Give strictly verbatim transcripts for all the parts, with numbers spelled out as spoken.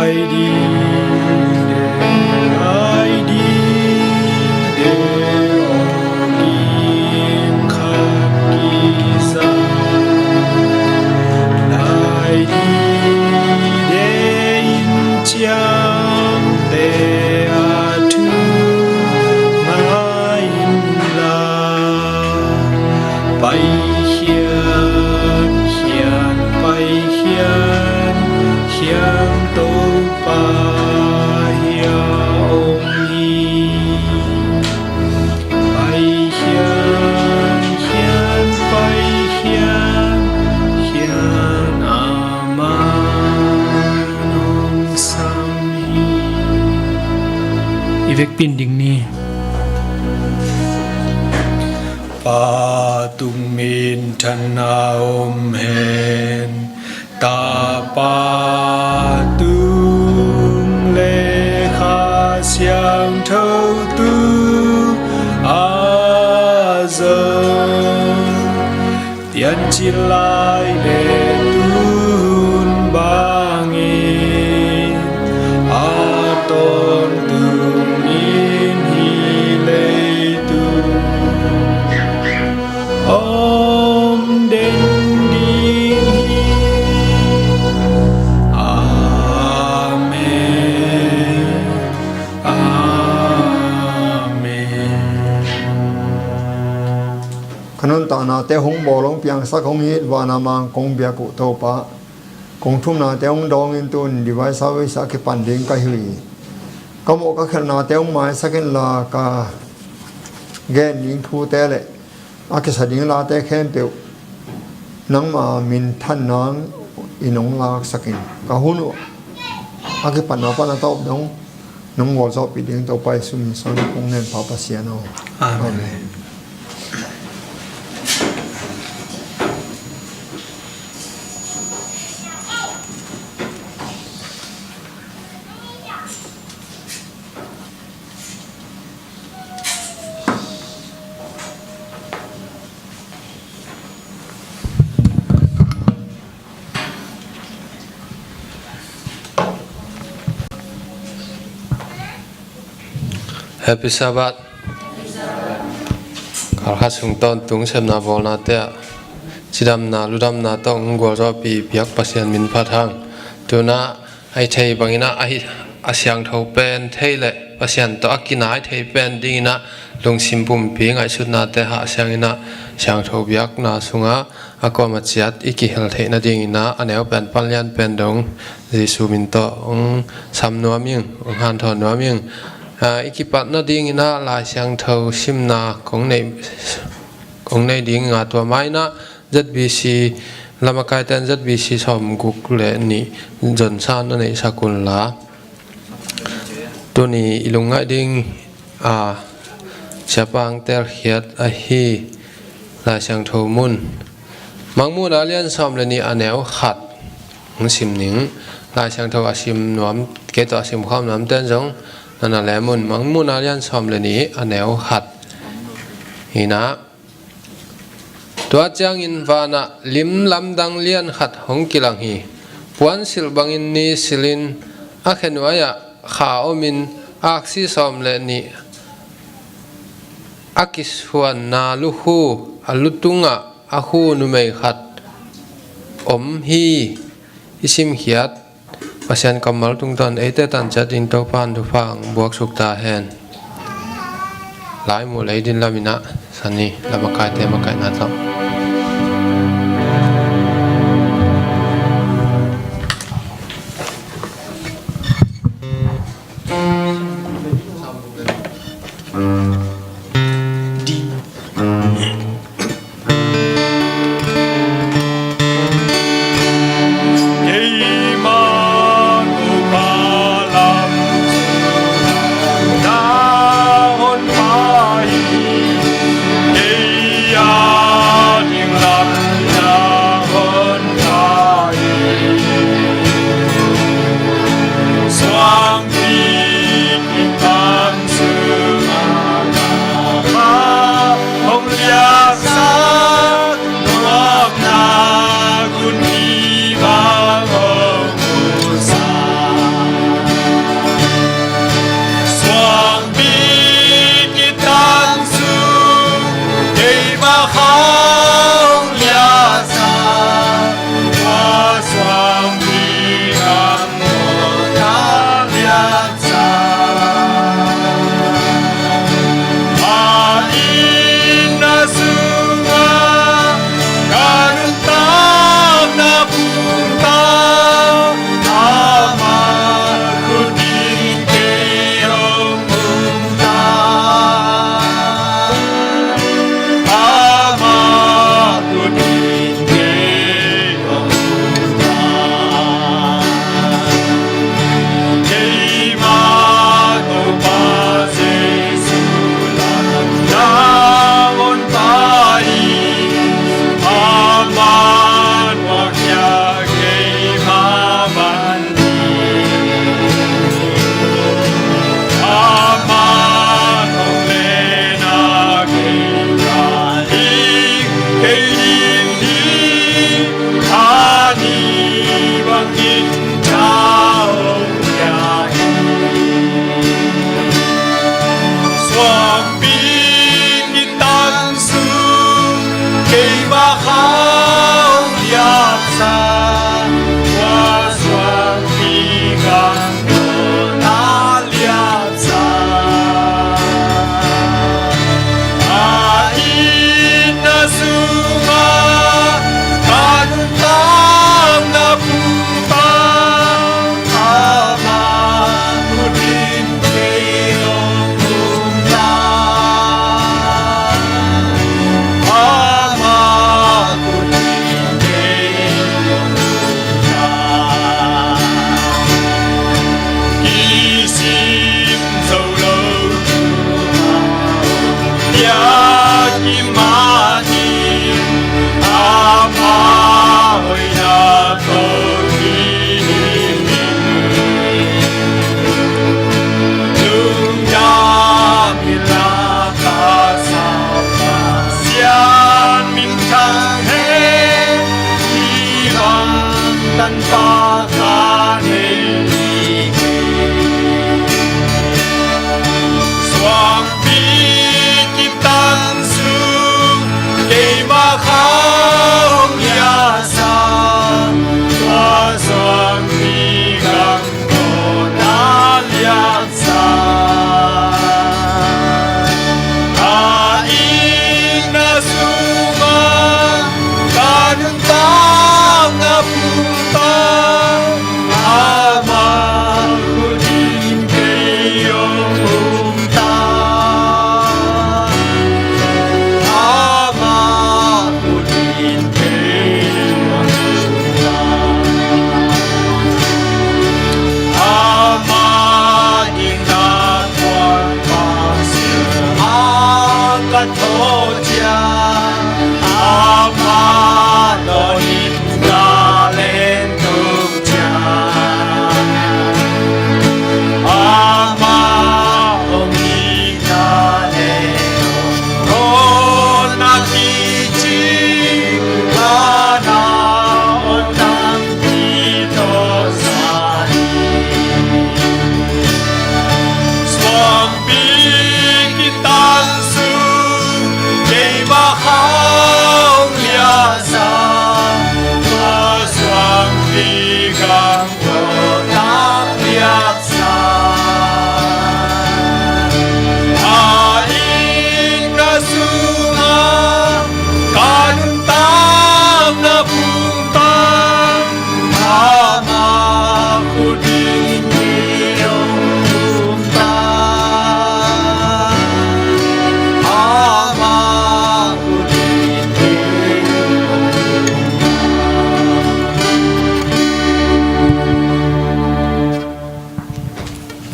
Lai ding de, lai ding de, aw gim khat kisa. Lai ding de in ciangte a thu ngai in la. Pai khian, khian, pai khian, khian Topa hi a om hi. Pai khian, khian, pai khian, khian amah hong sam hi. I vekpi-in ding ni. Pa tung minthanna om hen. Tapa tung le Kha Siangtho tung a zong, piancil lai le tun bangin a tawntung in hih leitung om den ding hi. Amen. Amen. Ka nuntaknate hong bawl, hong piangsak, hong it vana mang kong biak uh Topa, kong thumnate hong dawngin tun divai sa veisa kipan ding ka hi uh hi. Ka mawh ka khelhnate hong maisak inla, ka gen ding thute le a kisa ding late khempeuh nangma minthan nang in hong laksak in, ka hun uh a kipatna pan a tawp dong nong gualzawhpih ding Topa Jesu min suang kong ngen, Pa Pasian aw. Amen. Amen. Happy Sabbath. Kal khat sung tawntung sepna bawlnate ah cidamna ludamna tawh hong gualzawhpih biak Pasian min phat hang. Tunah a hih thei bangin ah a hi, a siangtho pen thei le Pasian tawh a kinai thei pen dingin ah lungsim pumpi ngaihsutnate hahsiangin ah siangtho biakna sungah a kuamah ciat i kihel theih nadingin ah a neu pen pan lian pen dong Jesu min tawh hong sam nuam ing, hong hanthawn nuam ing. Ah, i kipat nadingin ah Lai Siangtho simna kong nei, kong nei ding a, tua mah in ah Z B C, lamakaite'n Z B C sawmguk le nih zonsan na neihsak unla. Tuni i lungngaih ding a, Siapa hong telkhiat ahi Lai Siangtho mun, Mangmuhna lian sawm le nih a neu khat hong sim ning. Lai Siangtho a sim nuam, kei tawh a sim khawm nuamte'n zong na na lem un. Mangmuhna lian sawm le nih a neu khat hi in ah, tua ciangin vanah lim lamdang lian khat hong kilang hi. Puansilh bangin ni silhin a khenuai-ah kha omin aksi sawm le nih a kisuanna lukhu, a lu tungah a khu numei khat om hi. I simkhiat Pasian kammal tungtawn eite tanciat ding Topa'n thupha hong buaksuk ta hen. Lai muh lei din lamin ah, sani lamakaite makaihna tawh.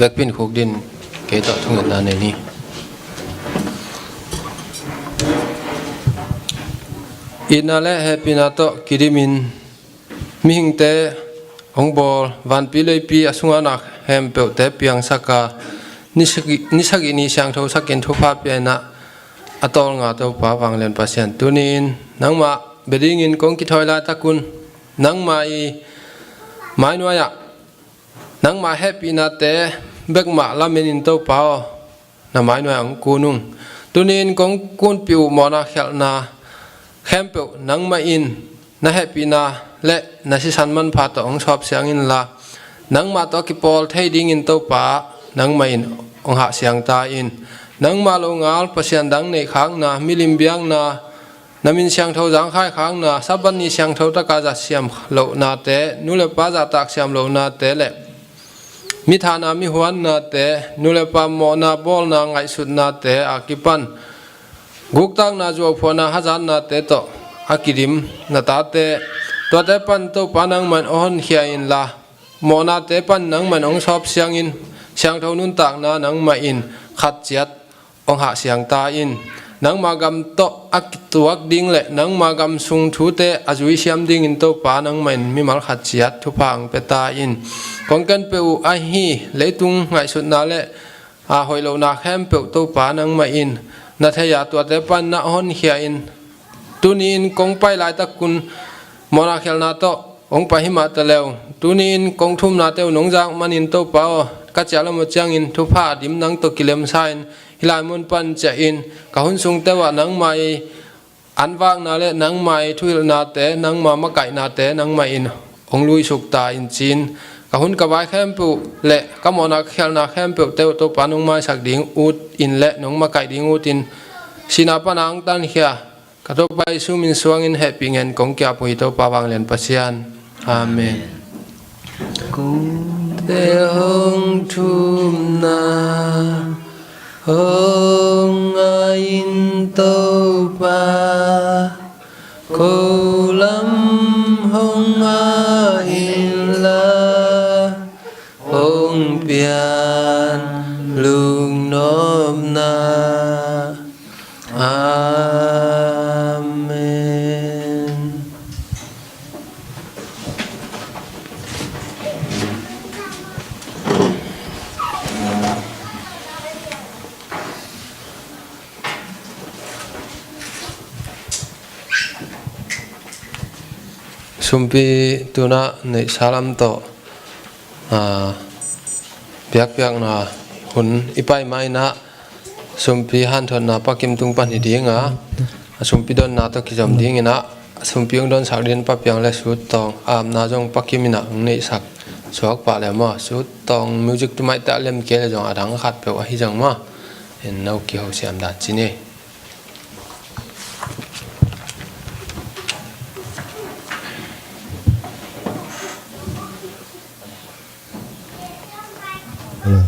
Vekpi in khukdin kei tawh thungetna nei ni. Itna le hehpihna tawh kidimin mihingte hong bawl, vanpi leipi a sunga na khempeuhte piangsak a, ni sagih, ni sagih ni siangtho sakin thupha pia in ah, a tawlnga Topa vanglian Pasian, tuni-in nangmah bia dingin kong kithawi laitakun, nangmah i mainuai-ah nangmah hehpihnate bekmah lamenin Topa aw, na mainuai-ah hong kun ung. Tuni-in kong kunpih uh mawhna khialhna khempeuh nangmah in na hehpihna le na sisan manpha tawh hong sawpsiang inla, nangmah tawh a kipawl thei dingin Topa nangmah in hong hahsiang ta in. Nangmah longal pasian dang neihkhakna, milim biakna, na min siangtho zangkhaikhakna, Sabbath ni siangtho taka zahsiam lohnate, nu le pa zahtak siam lohnate le mithahna mihuannate, nu le pa mawhna bawlna ngaihsutnate a kipan guktakna, zuauphuahna hazatnate tawh a kidim na tate, tuate pan Topa nangmah in hong honkhia inla, mawhnate pan nangmah in hong sawpsiangin, siangtho nuntakna nangmah in khat ciat hong hahsiang ta in. Nangma gam tawh a kituak ding le nangma gam sung thute a zuisiam dingin Topa nangmah in mimal khat ciat thupha hong pia ta in. Kong kenpih uh ahi leitung ngaihsutna le a hoih lohna khempeuh Topa nangmah in na thei a, tuate pan na honkhia in. Tuni-in kong pai laitakun mawhna khialhna tawh hong pai hi mah ta leu, tuni-in kong thumnate uh nong zak manin Topa aw, ka ciah lam uh ciangin thupha a dim nang tawh kilemsa in, hih lai mun pan ciahin ka hun sungte uhah nangmah i anvakna le nangmah i thuhilhnate, nangmah makaihnate nangmah in hong luisuk ta in ci-in, ka hun ka vai khempeuh le ka mawhna ka khialhna khempeuhte uh Topa nong maisak ding ut in le nong makaih ding ut in, sihna pana hong tankhia ka Topa Jesu min suangin hehpih ngen kong ki-ap uh hi, Topa vanglian Pasian. Amen. Kote hong thumna hong ngah in Topa, ko lam hong ngah inla, hong pian lungnopna. Amen. Sumpi tunah neihsa lam tawh, aa, biakpiakna hun i pai ma inah, sumpi hanthotna Pa Kim tung pan hi dinga, a sumpi donna tawh kizom dinginah, a sumpi hong donsak dingin Pa Piang le Sut Tawng, a apna zong Pa Kim inah hong neihsak suak pah le maw, Sut Tawng music tu maite a lem kei le zong a dang khat peuh ahi zong maw, in no kiho siam dan ci ni. Hello.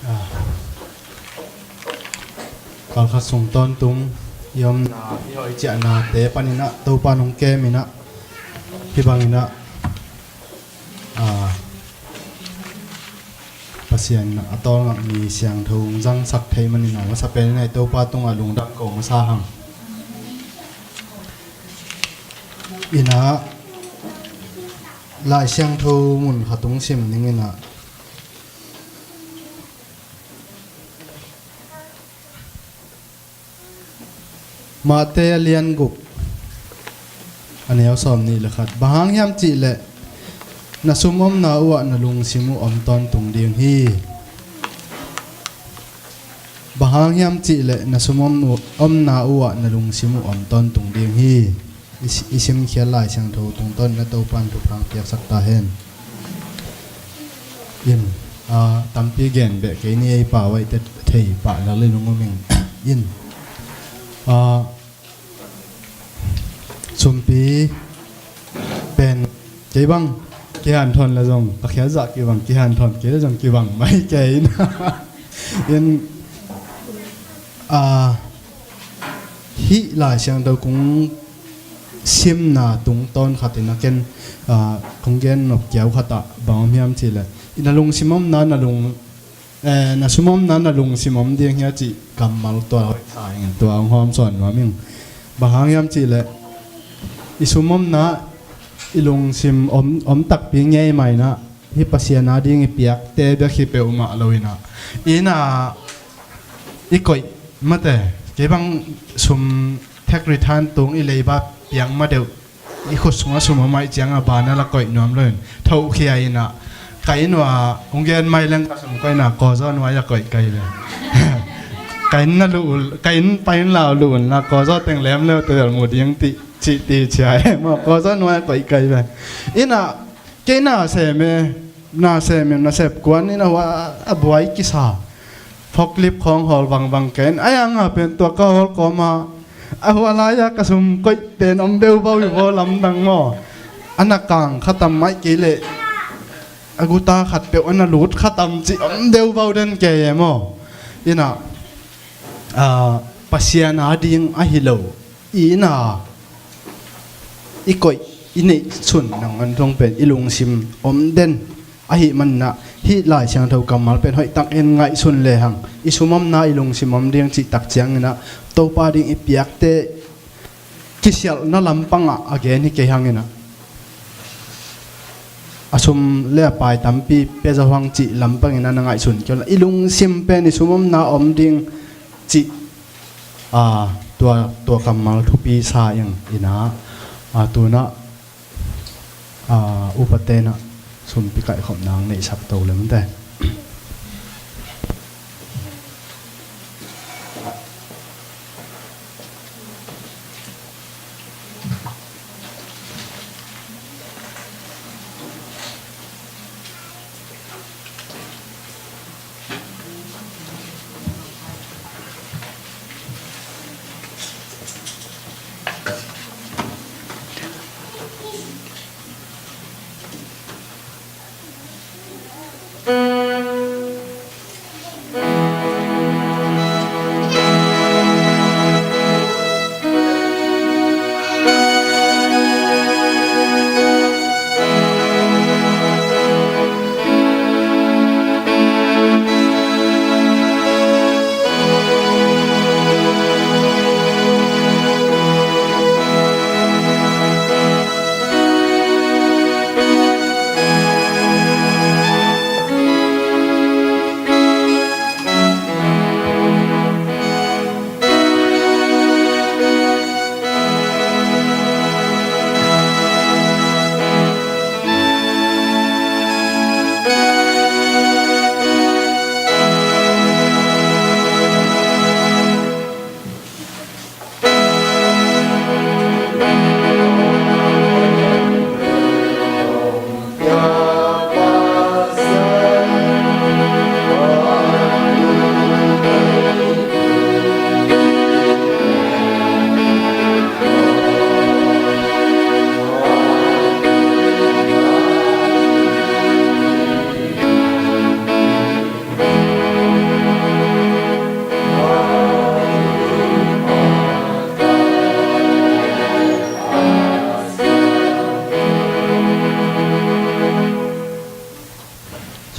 Ah. Kalkhat sung tawntung i omna, i hoih ciahnate paninah Topa nong kem inah, hih banginah, ah, Pasian a tawlngak ni siangtho hong zangsak thei manin a masa pen inah i Topa tungah lungdam ko masa hang. Inah Lai Siangtho mun khat hong sim ning inah, Mate a lian guk, a neu sawm nih le khat. Bang hang hiam cihleh na sum omna uhah na lungsim uh om tawntung ding hi. Bang hang hiam cihleh na sum om, omna uhah na lungsim uh om tawntung ding hi. I, i simkhial Lai Siangtho tungtawn na Topan thupha piaksak ta hen. In, ah, tampi gen beh kei ni ei pau aih te thei pah lak le lungum ing. In, ah, sumpi pen kei bang kihanthawn le zong, ka khial zah kibang, kihanthawn kei le zong kibang mai kei in. In, ah, hih Lai Siangtho kong simna tungtawn khat in a ken, ah, kong gen nop kiau khat ah bang om hiam cih leh, i na lungsim omna na lung, eh, na sum omna na lungsim om ding hi a cih kammal tua hoih sa ing, tua hong hawm sawn nuam ing. Bang hang hiam cih leh i sum omna i lungsim om, om takpi ngei mah in ah, hih Pasian a ding i piakte bek hi peuhmah lo in ah, i na i koih mate, kei bang sum tax return tung i leiba piak ma deuh, i khut sungah sum om ahih ciangin a ban a la koih nuam lo in, thohkhia in ah, ka inn uah hong gen mai leng ka sum koihna Kawlzaw nuai a koih ka hi ve. Ka inn na luh un, ka inn pai in la luh un la, Kawlzaw teng lem leu te bel mu ding cih, cih ti cia e maw, Kawlzaw nuai a koih ka hi ve. In ah, kei na sem e, na sem e, na sep kuan in a hua a buai kisa. Forklift khawng hawl vangvang ken. A yang a pen tua ka hawl kawm a, a hua lai a ka sum koih pen om deuh vau hi vaw lamdang maw. A na kang khatam maih kei leh, a guta khat peuh a na lut khatam cih om deuh vau den kei e maw. In ah, ah, Pasian a ding ahi lo i na i koih, i neihsun nangawn thong pen i lungsim om den ahih manin ah, hih Lai Siangtho kammal pen hoih takin ngaihsun lehang, i sum omna i lungsim om ding cih tak ciangin ah, Topa ding i piakte kisialhna lampangah a gen hi kei hangin ah, a sum le a pai tampi pia zo hang cih lampangin ah na ngaihsun kei un la, i lungsim pen i sum omna om ding cih, a, tua, tua kammal thupi sa ing in ah, a, tu in ah, a, upaten ah sumpi kaihkhop nang neihsak to lem te.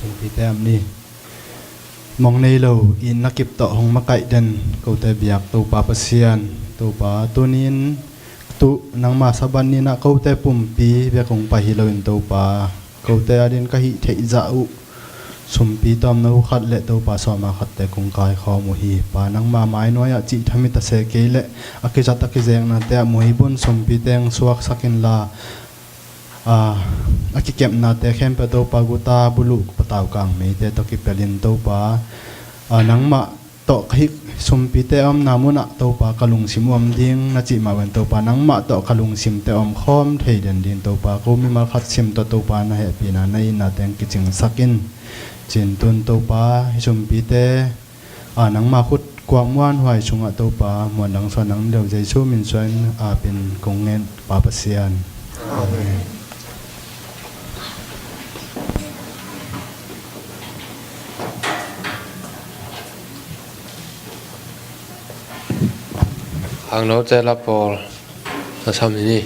Sumpite am ni. Mong nei lo in na kip tawh hong makaih den kote biak Topa Pasian, Topa tuni-in tu nangma saban ni-in ah kote pumpi bek hong pai hi loin Topa, kote adin ka hih theih zah uh sumpi tawmno khat le Topa sawma khatte kong kaikhawm uh hi. Pa, nangma mai nuai-ah cih thamit a se kei leh a kizat a kizeknate ah muhibun sumpi teng suaksak inla, a, a kikepnate khempeuh Topa guta buluh patau kang meite tawh kipelin Topa, a, nangmah tawh ka hih sumpite a omna munah Topa ka lungsim uh om ding na cih mah bangin Topa nangmah tawh ka lungsimte a omkhawm thei den dingin Topa ko mimal khat sim tawh Topa na hehpihna na itna teng kicingsak in. Cintun Topa hih sumpite, a, nangma khut kuak muanhuai sungah Topa muandang suan nang ni lo Jesu min suangin apin kong ngen Pa Pasian. Amen. Hangnote la pawl na sam hi ni.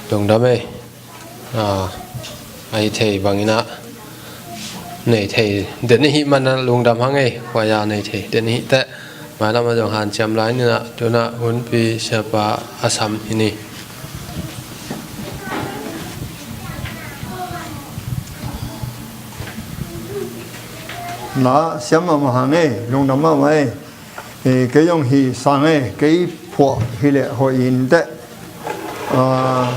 Lungdam ei. A, a hi thei bangin ah nei thei den i hih manin ah lungdam hang ei. Khuaia nei thei den i hih teh. Mailam ah zong hanciam lai ni in ah, tu in ah hunpi siapa a sam hi ni. Na siam mahmah hang ei, lungdam mahmah ei. Eh, kei zong hih sang ei, kei phuah hi leh hoih in teh. Ah,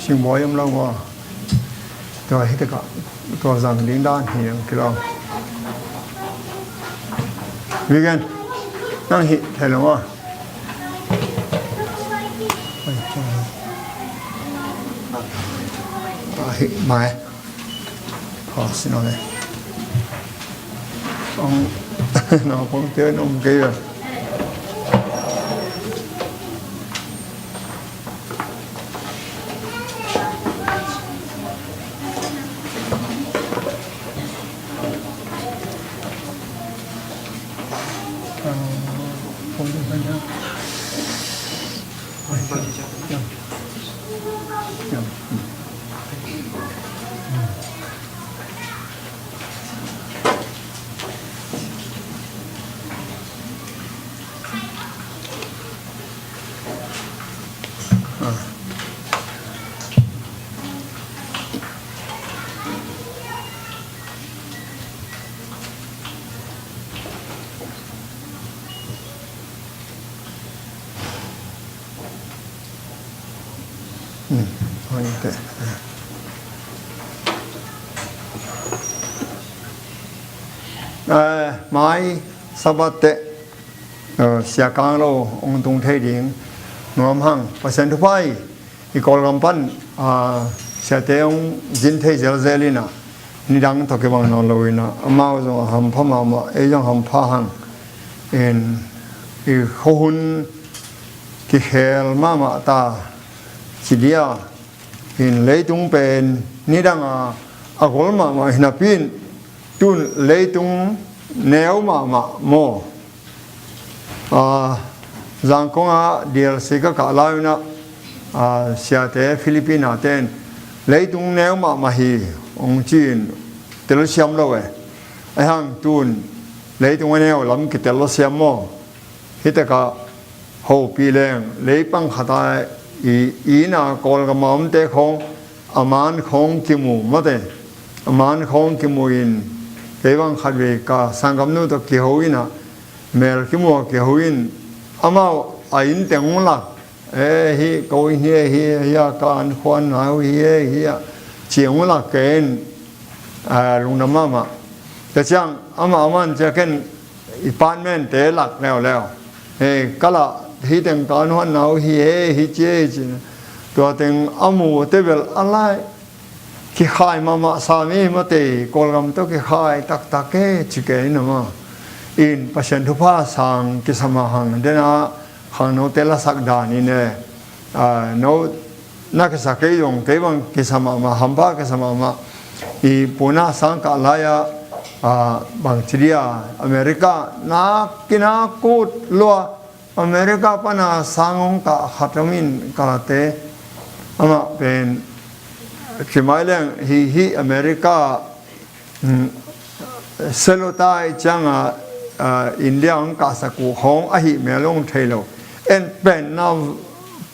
singbawi om lo maw. Tua hi teh ka, tua zang ding dan hi ang kilawm. Weekend, nang hih thei lo maw. Ah, hih mai. Pha sin aw le. Ong, naupangte an om kei ve. Eh, mai Sabbath teh, eh, sia kang lo hong tung thei ding nuam hang. Pasian thupha hi. I Kawlgam pan, ah, siate hong zin thei zelzel in ah, nidang tawh kibang nawn lo in ah, amau zong a hampha mahmah, ei zong hampha hang. In, i khuahun kikhel mahmah ta, ci dia, in leitung pen nidang a, a gol mahmah hi napi in, tun leitung neu mahmah maw. Ah, Zangkong ah D L C ka kah lai un ah, ah, siate Philippine-a ten leitung neu mahmah hi hong ci in telsiam lo e. Ahi hang tun leitung a neu lam kitelsiam maw. Hi tak ah hopih leng leipang khat a i, i inn a Kawlgam a omte khawng a man khawng kimu mawte. A man khawng kimu in, kei bang khatvei ka sanggamnu tawh kiho in ah, mel kimu a kiho in, amau a inn teng hong lak, eh, hi ko inn hi, hi, hi a ka an khuan nau hi, hi a ci hong lak kei in, ah, lungdam mahmah. Tua ciang amah a man ciang ken apartment te lak leuleu. Hei, ka lah hi teng ka an huan nau hi, hei, hi ci, hei ci. Tua teng a mu te bel a lai kikhai mahmah sa mi mawte, Kawlgam tawh kikhai taktak e ci kei in a maw. In Pasian thupha sang kisa mah hang, den a khangnote lasak dan in e. Ah, no na kisa kei zong kei bang kisa mahmah, hampha kisa mahmah. I puna sang kah lai ah, ah, bang ci dia, America na kina kut lua, America pana sang hong kah khat om in kalate. Amah pen ci mai leng hi, hi America, um, selotai ciang a, ah, India hong kahsak uh khawng ahi mel hong thei lo. En pen na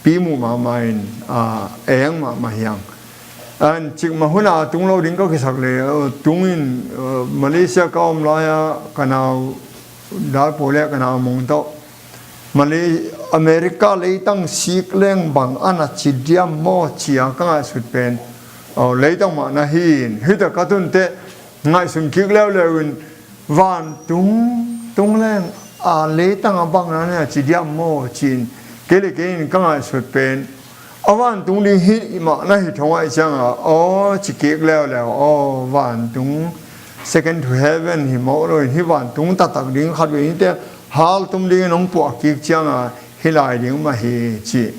pi mu mahmah in, ah, eng mahmah hiang. An cikmah hun a tung lo ding ka kisak le, uh, tung in, uh, Malaysia ka om lai a ka nau dal pawl le ka nau mung tawh, Malay, America leitang sik leng bang a na ci diam maw ci a ka ngaihsut pen, aw, leitang mah na hi in, hi ta ka tun teh ngaihsun kik leuleu in, vantung tung leng a leitang a bang na na ci diam maw ci in, kei le kei in ka ngaihsut pen, a vantung ding hi mah na hi thong ahih ciangin, aw, ci kik leuleu, aw, vantung, second to heaven hi mawk lo in, hih vantung taktak ding khat vei in te, haltum dingin hong puah kik ciangin, hih lai ding mah hi ci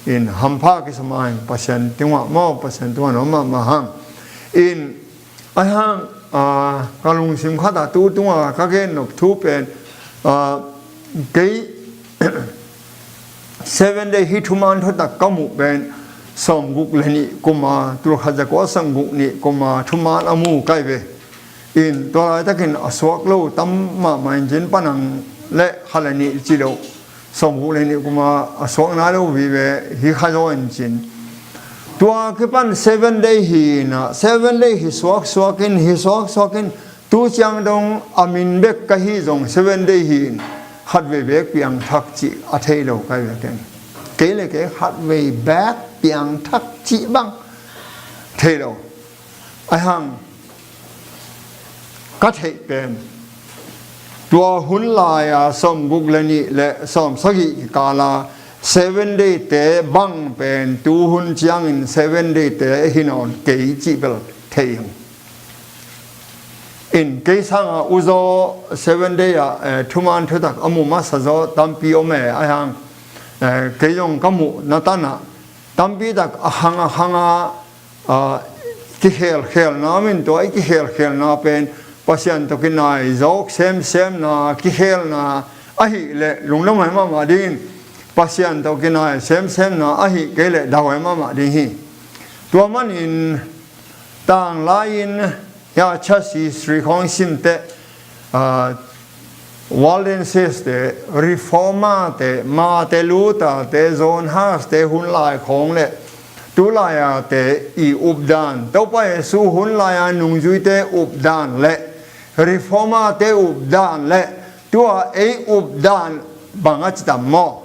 in, hampha kisa mah in, Pasian tungah maw, Pasian tungah om mahmah hang. In, Ahi hang, ah, ka lungsim khat ah tu tungah ka gen nop thu pen, ah, kei Seven Day hih thuman thutak ka muh pen sawmguk le nih kum a, tulkhat zakua sawmguk nih kum a thuman a mu ka hi ve. In tua laitakin a suak lo tam mahmah in cin, panang le kha le nih ci lo. Sawmguk le nih kum a a suak nai lo vive hi kha zaw in cin. Tua kipan Seven Day hi in ah, Seven Day hi suaksuak in, hi suaksuak in, tu ciang dong a min bek ka hi zong Seven Day hi in, khatvei bek piangthak cih a thei lo ka hi ve ken. Kei le kei khatvei bek piangthak cih bang thei lo. Ahi hang ka theih pen, tua hun lai-a sawmguk le nih le sawmsagih kikal a Seven Day te bang pen tu hun ciangin Seven Day te hi nawn kei cih bel thei hi. In kei sanga uzaw Seven Day ah, eh, thuman thutak a mu masa zaw tampi om e, ahi hang, eh, kei zong ka muh na tan ah tampi tak a khang a khang a, ah, kikhelkhelna om in, tua i kikhelkhelna pen Pasian tawh kinai zawk semsemna, kikhelna ahih leh lungdam huai mahmah ding in, Pasian tawh kinai semsemna ahih kei leh dau huai mahmah ding hi. Tua manin tanglai-in hia church history khawng sim teh, ah, Waldenses te, Reformer te, Martin Luther te, John Huss te hun lai khawng le tu lai-a te i updan, Topa Jesu hun lai-a nungzuite updan le Reformer te updan le tua ei updan bang a ci tam maw?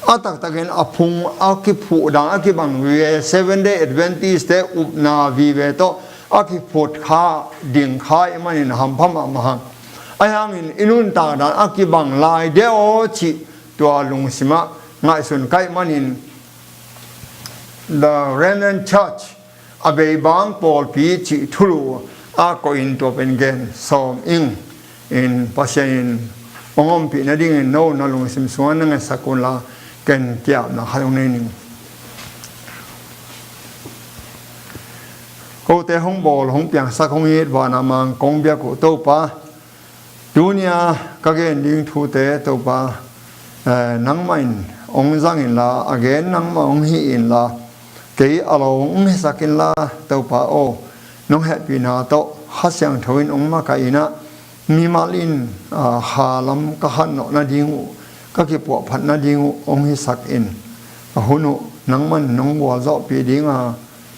a taktakin a phung a kiphuh dan a kibang vive, Seventh Day Adventist te upna vive tawh a kiphut kha ding kha i manin hampha mahmah. Ahi hangin i nuntak dan a kibang lai deuh cih tua lungsimah ngaihsun ka hih manin The Remnant Church, a beibang pawlpi cih thulu a koih in tua pen gen sawm ing. In Pasian in hong ompih nadingin no na lungsim sungah na ngetsak unla, ken ki-apna khat hong nei ning. Kote hong bawl, hong piangsak, hong it, van a mang kong biak uh Topa, tuni-a ka gen ding thute Topa, eh, nangmah in hong zang inla, a gen nangmah hong hih inla, kei a lo hong hisak inla, Topa aw, nong hehpihna tawh Kha Siangtho in hong makaih in ah, mimal in, ah, kha lam ka khanawh nading uh, ka kipuahphat nading uh hong hisak in. A hun uh nangman nong gualzawhpih ding a,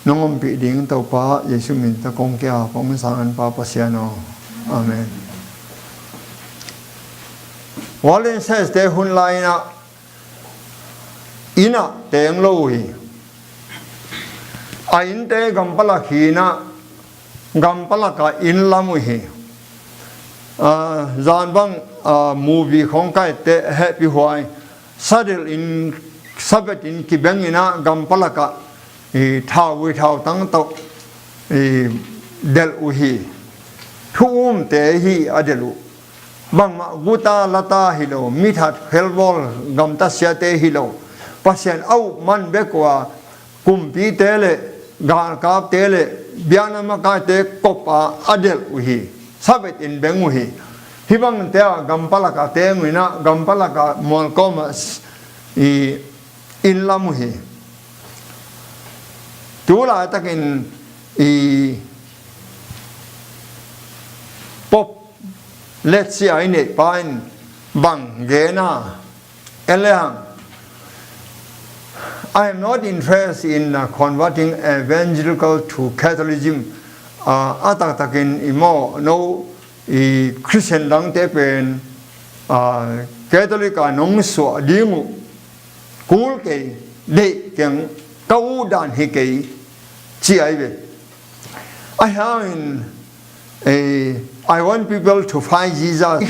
nong ompih ding Topa Jesuh min tawh kong ki-ap, hong sanganpa Pasian aw. Amen. Waldenses te hun lai-in ah, inn ah teng lo uh hi. A innte gam palak hi in ah, gam palak ah inn lam uh hi. Ah, zan bang, ah, movie khawng ka etteh hehpih huai. Sadelh in, savet in kibeng in ah gam palak ah, i, thauvui thautang tawh, i, delh uh hi. Thu umte hi a delh uh. Bangmah guta lata hi lo, mithat khelbawl gamta siate hi lo. Pasian a up man bek uh a, kumpite le galkapte le biakna makaite kop a a delh uh hi. Savet in beng uh hi. Hih bangte ah gam palak ah teng uh in ah, gam palak ah mualkawm ah s-, i, inn lam uh hi. Tu laitakin i Pope Letizia i neihpa in bang gen a, en le hang, "I am not interested in, uh, converting evangelical to Catholicism." Uh, a taktakin i maw, no, i Christian dangte pen, ah, Catholic ah nong suah ding uh kul kei, deih keng, ka uh dan hi kei, ci ahi ve. Ahi hangin, eh, "I want people to find Jesus."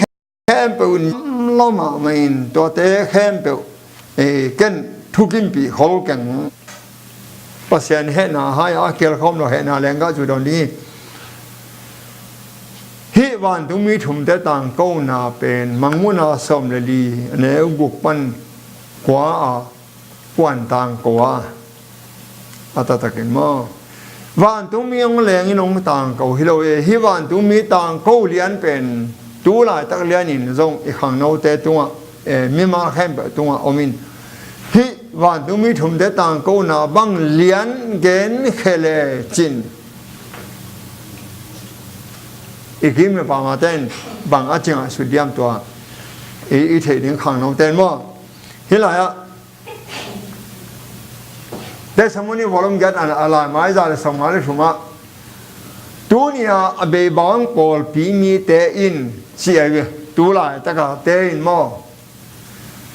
Khempeuh in lo mahmah in, tuate khempeuh, eh, ken thukimpih khol keng. Pasian hehna hai a kial khawm lo hehna leng ka cu dawn ding hi. Hih vantungmi thumte tangkona pen Mangmuhna sawm le li, a neu guk pan kua a kuan tangko a, a taktakin maw, vantungmi hong lengin hong tangko hi lo e. Hih vantungmi tangko lian pen tu laitak lianin zong i khangnote tungah, eh, mimal khempeuh tungah om in, hih vantungmi thumte tangkona bang lian gen khe lecin, i kim i pamate in bang a ci ngaihsut diam, tua i, i theih ding khangnote in maw. Hih lai-ah Testimony volume giat a, a lai mai za le sawmnga le thum ah, "Tuni-a a beibang pawlpi mite in," ci ahi ve. Tu laitaka te in maw,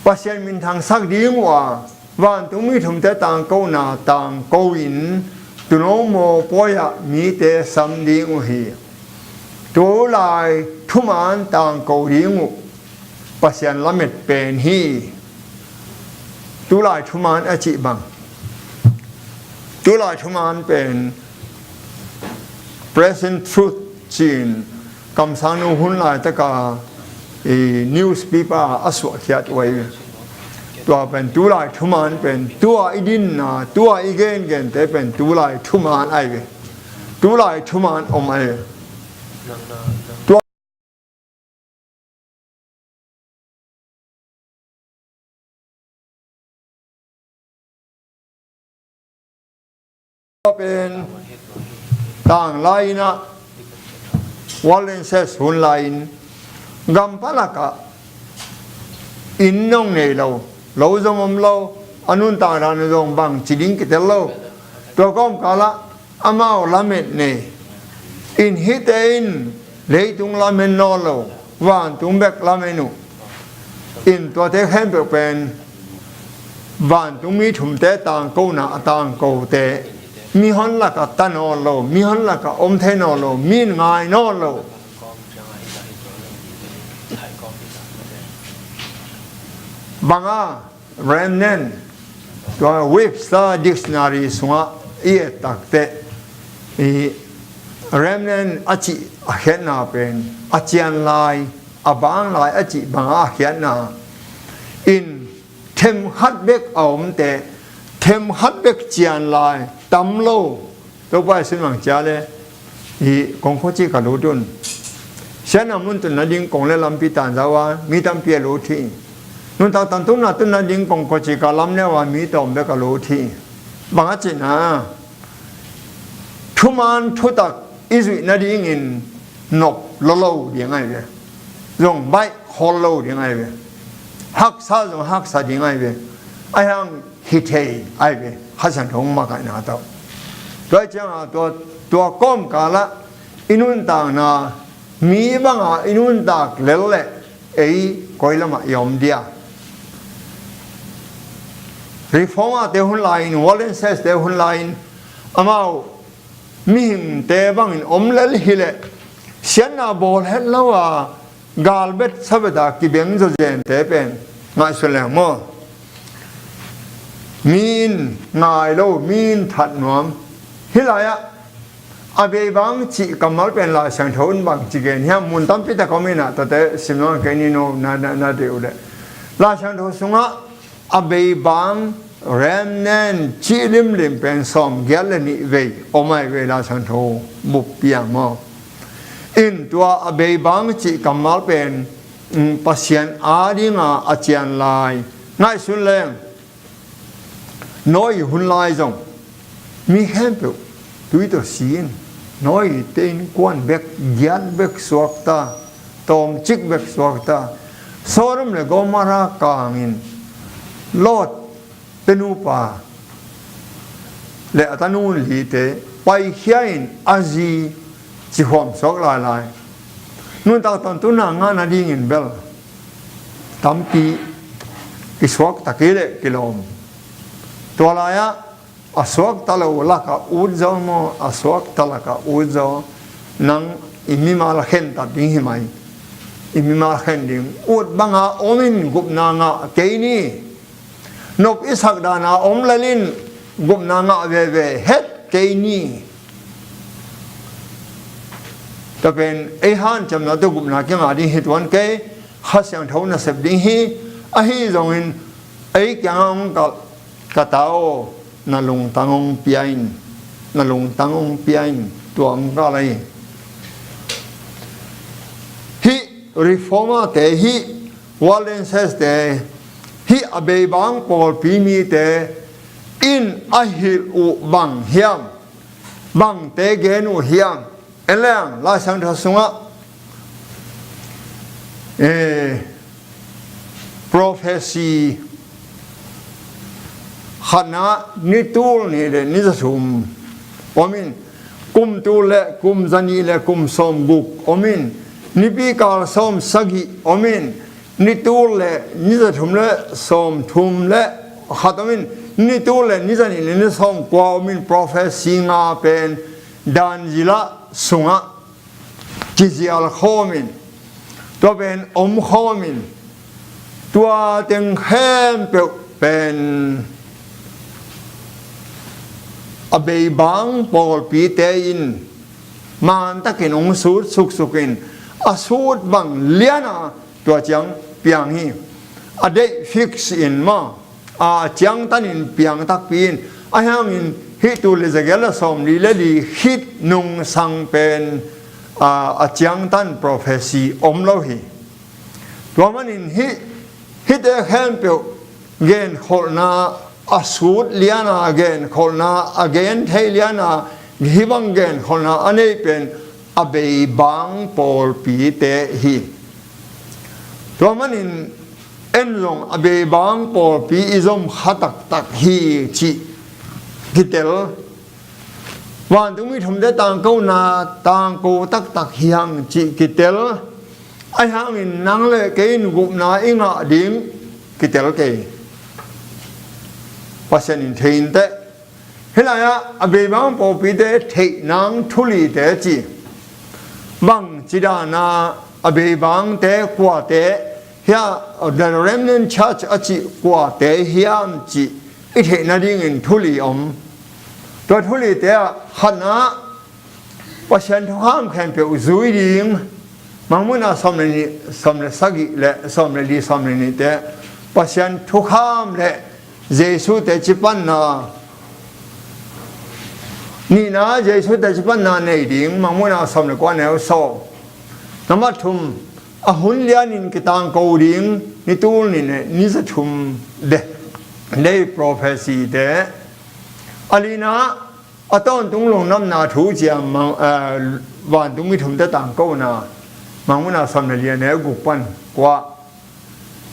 Pasian minthangsak ding uh a, vantungmi thumte tangkona tangko in, Tunomo pawi-ah mite sam ding uh hi. Tu lai thuman tangko ding uh Pasian lamet pen hi. Tu lai thuman a cih bang, tu lai thuman pen Present Truth ci-in kamsangnu hun laitaka i newspaper a suahkhiat uh ahi ve. Tua pen tu lai thuman pen, tua i dinna, tua i gengente pen tu lai thuman ahi ve. Tu lai thuman om ahi ve. Tua pen tang lai-in ah, Waldenses hun lai-in, gam palakah inn nong nei lo, lo zong om lo, a nuntak dan zong bang ci ding kitel lo. Tua kawmkalah amau lamet nei in, hihte in leitung lamen nawn lo, vantung bek lamen uh in, tuate khempeuh pen Vantungmi thumte tangkona a tangkote, mihon lakah ta nawn lo, mihon lakah om thei nawn lo, mi in ngai nawn lo. Banga remnant, tua Webster Dictionary sungah i et takteh, i remnant a cih a khiatna pen a cian lai, a bang lai a cih banga a khiatna in, them khat bek a omte, them khat bek cian lai, tam lo. Topa i sin mang cia le, i kong khuaci ka lut un. Siatna mun tun nading kong le lampi tanzau a mi tampi a lut hi. Nuntak tangtunna tun nading kong khuaci ka lam neu a mi tawm bek a lut hi. Bang a cihna, thuman thutak i zuih nadingin nop lolo ding ahi ve. Zong baih khol lo ding ahi ve. Haksa zong haksa ding ahi ve. Ahi hang hi thei ahi ve. Kha Siangtho hong makaihna tawh. Tua ciangah tua, tua kawmkalah i nuntakna, mi banga i nuntak lel leh ei koi lamah i om dia. Reformerte hun lai-in, Waldenses te hun lai-in, amau mihingte bangin om lel hileh, siatna bawl het lo a, galbet sabeta kibeng zawzente pen ngaihsun leng maw. Mi in ngai lo, mi in that nuam. Hih lai-ah a beibang cih kammal pen Lai Siangtho in bang ci gen hiam, mun tampi tak om inah, tate sim lo kei ni no, na, na, na deuh leh. Lai Siangtho sungah a beibang, remnant, cih limlim pen sawmgiat le nih vei om ahi ve, Lai Siangtho buppi ah maw. In tua a beibang cih kammal pen, mm, Pasian adinga a cian lai. Ngaihsun leng, Noah hun lai zong mi khempeuh tui tawh si in, Noah te innkuan bek, giat bek suakta, tawmcik bek suakta, Sodom le Gomorrah kangin Lot te nupa le a tanu lite paikhia in a zi cihuam suak lailai. Nuntak tangtunna ngah nadingin bel tampi kisuakta kei le kilawm. Tua lai-ah a suakta lo lakah ut zaw maw, a suakta lakah ut zaw. Nang i mimal khentat ding hi mai. I mimal khen ding. Ut banga om in gupna ngah kei ni. Nop i sak dana om lel in gupna ngah veve het kei ni. Tua pen ei hanciamna tawh gupna kingah ding hi tuan kei. Kha Siangtho nasep ding hi. Ahi zongin ei kiangah hong kalh, ka ta aw, na lungtang hong pia in, na lungtang hong pia in, tua hong kalh hi. Hih Reformerte, hih Waldenses te, hih a beibang pawlpi mite in a hilh uh bang hiam, bangte gen uh hiam? En leng, Lai Siangtho sungah, eh, prophecy khatna, ni tul nih le ni za thum om in, kum tul le kum za nih le kum sawm guk om in, nipi kal sawm sagih om in, ni tul le ni za thum le sawm thum le khat om in, ni tul le ni za nih le ni sawm kua om in, prophecy nga pen Daniel sungah kizial khawm in, tua pen om khawm in, tua teng khempeuh pen a beibang pawlpite in mantakin hong sut suksuk in, a sut bang liana tua ciang piang hi. A date fix in maw, a ciangtanin piang takpi in, ahi hangin hih tul le zagiat le sawmli le li khit nungsang pen, a, a ciangtan prophecy om lo hi. Tua manin hih, hihte khempeuh genkholhna a sut liana, genkholhna a gen thei liana, hih bang genkholhna a nei pen a beibang pawlpite hi. Tua manin en zong a beibang pawlpi i zom kha taktak hi cih kitel. Vantungmi thumte tangkona tangko taktak hi hang cih kitel. Ahi hangin nang le kei in gupna i ngah ding kitel kei. Pasian in thei inteh. Hih lai-ah a beibang pawlpite theih nang thu lite ci. Bang ci dana a beibangte kuate hiam, the remnant church a cih kuate hiam cih i theih nadingin thu li om. Tua thu lite ah khatna, Pasian thukham khempeuh zui ding. Mangmuhna sawm le nih, sawm le sagih le sawm le li, sawm le nihte Pasian thukham le Jesu tecipanna. Nihna, Jesu tecipanna nei ding, Mangmuhna sawm le kua, neu sawm. Nambat thum, a hun lianin kitangko ding, ni tul nih le ni za thum de, day prophecy te. A lina, a tawntung lungdamna thu ciang mang, eh, vantungmi thumte tangkona, Mangmuhna sawm le li, a neu guk pan kua.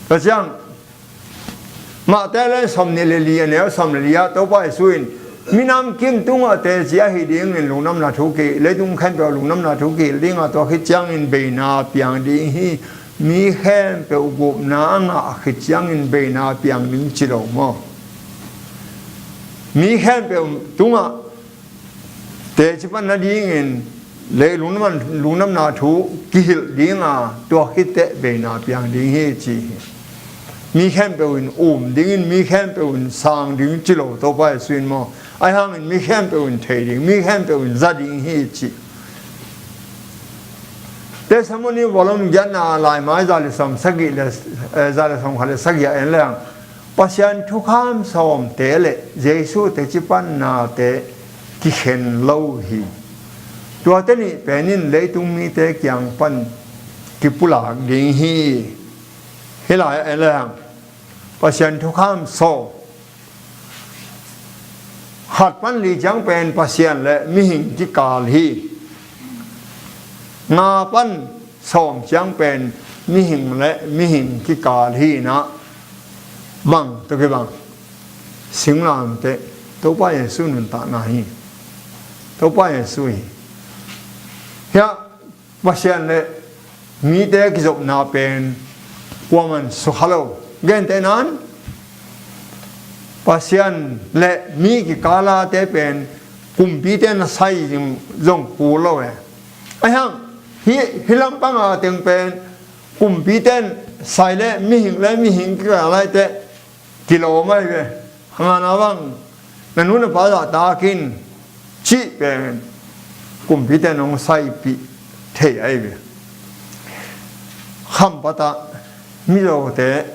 Tua ciang, Mate le sawm nih le li, a neu sawm le li ah Topa Jesu in, minam kim tungah teci ahi dingin lungdamna thu kihilh, leitung khempeuh lungdamna thu kihilh ding a, tua khit ciangin beina piang ding hi. Mi khempeuh gupna a ngah khit ciangin beina piang ding ci lo maw? Mi khempeuh tungah tecipan nadingin lei lungdam, lungdamna thu kihilh ding a, tua khit teh beina piang ding hi ci hi. Mi khempeuh in um dingin, mi khempeuh in sang ding ci lo Topa Jesu in maw? Ahi hangin mi khempeuh in thei ding, mi khempeuh in za ding hi ci. Testimony volume giatna, laimai za le sawm sagih le, eh, za le sawm khat le sagih ah en leng, Pasian thukham sawmte le Jesu tecipannate kikhen lo hi. Tuate nih pen in leitung mite kiang pan kipulak ding hi. Hih lai-ah en leng, Pasian thukham sawm, khat pan li ciang pen Pasian le mihing kikal hi. Nga pan sawm ciang pen mihing le mihing kikal hi. Na bang tawh kibang? Singlamteh, Topa Jesu nuntakna hi. Topa Jesu hi. Hiah Pasian le mite kizopna pen kuaman sukha lo. Gentehna-in Pasian le mi kikalate pen kumpite na sai zong kul lo e. Ahi hang hih, hih lampanga teng pen kumpite in sai le mihing le mihing kikal lai teh kilawm ahi ve. Hangana bang, na nu na pa zahtak in cih pen kumpite in hong saipih thei ahi ve. Khampat ah Mizote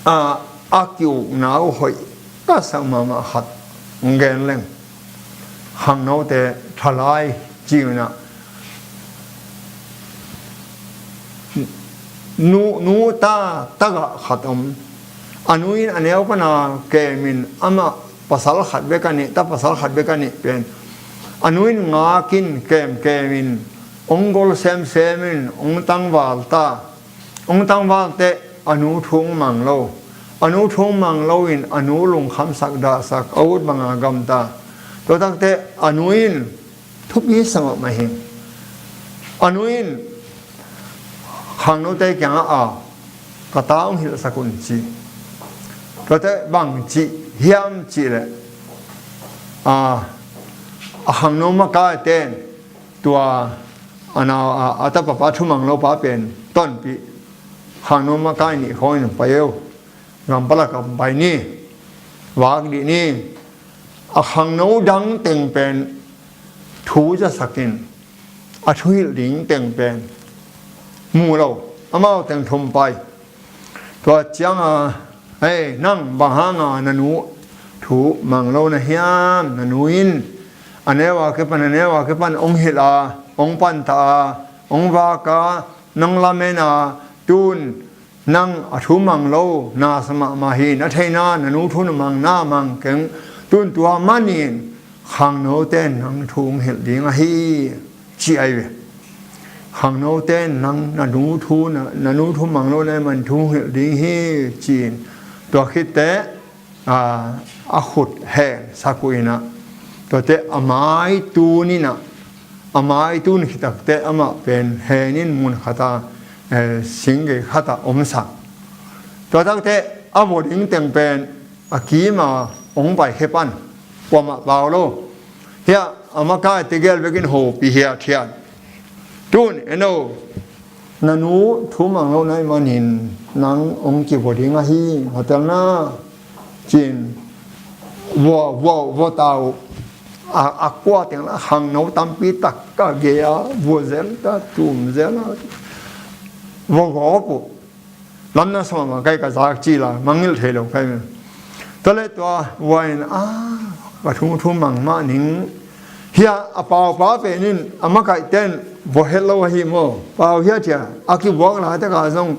a, a ki-ukna uh hoih ka sak mahmah khat hong gen leng. Khangnote thalai ci-in ah, nu, nu ta tagah khat om. A nu in a neu pana kemin amah pasal khat bek a nih, ta pasal khat bek a nih pen, a nu in ngakin kemkemin hong gol semsemin hong tangval ta. Hong tangval teh a nu thu hong mang lo. A nu thu hong mang loin a nu lungkhamsak dahsak, a ut banga gamta. Tua takteh a nu in thupi sa mahmah hi. A nu in khangnote kiangah a, ka ta hong hilhsak un ci. Tuate bang cih hiam cihleh, a, a khangno makaite in tua a nau a, a tapa pa thumang lopa pen tonpih, khangno makai nih khawng in pai eu, gampalak ah pai ni, vak dih ni. A khangno dang teng pen thu zasak in, a thuhilh ding teng pen mu lo, amau teng thum pai. Tua cianga, "Hei, nang bang hanga na nu thu mang lo na hiam? Na nu in a neu a kipan, a neu a kipan hong hilh a, hong panta a, hong vak a, nang lamen a, tun nang a thu mang lo na sa mahmah hi. Na theihna, na nu thu na mang, na mang keng. Tun tua manin khangnote in nang thu hong hilh ding ahi," ci ahi ve. Khangnote in nang na nu thu, na, na nu thu mang lo na hih man thu hong hilh ding hi, ci-in. Tua khit teh, a, a khut hen sak uh in ah, tuate a mai tun in ah, a mai tun khit takteh amah pen hen in mun khat ah, eh, singgei khat ah omsak. Tua takteh a vua ding teng pen a kima hong paikhia pan, kuamah pau lo. Hiah a makaite gel bekin hopih hiathiat. Tun eno, na nu thu mang lo na hih manin nang hong kivua ding ahi, hotel na cin vua, vua, vua tau. A, a kua teng la khangno tampi tak ka gei a, vua zel ta, tum zel a, vua gawp uh. Lam na sa mahmah kai, ka zak ci la mangngilh thei lo kai. Tua le tua vua in, a, ka thu, thu mang mah ning. Hiah a pau pa pen in a makaihte in vua het lo ahi maw. Pau hiathiat a kivuak laitak a zong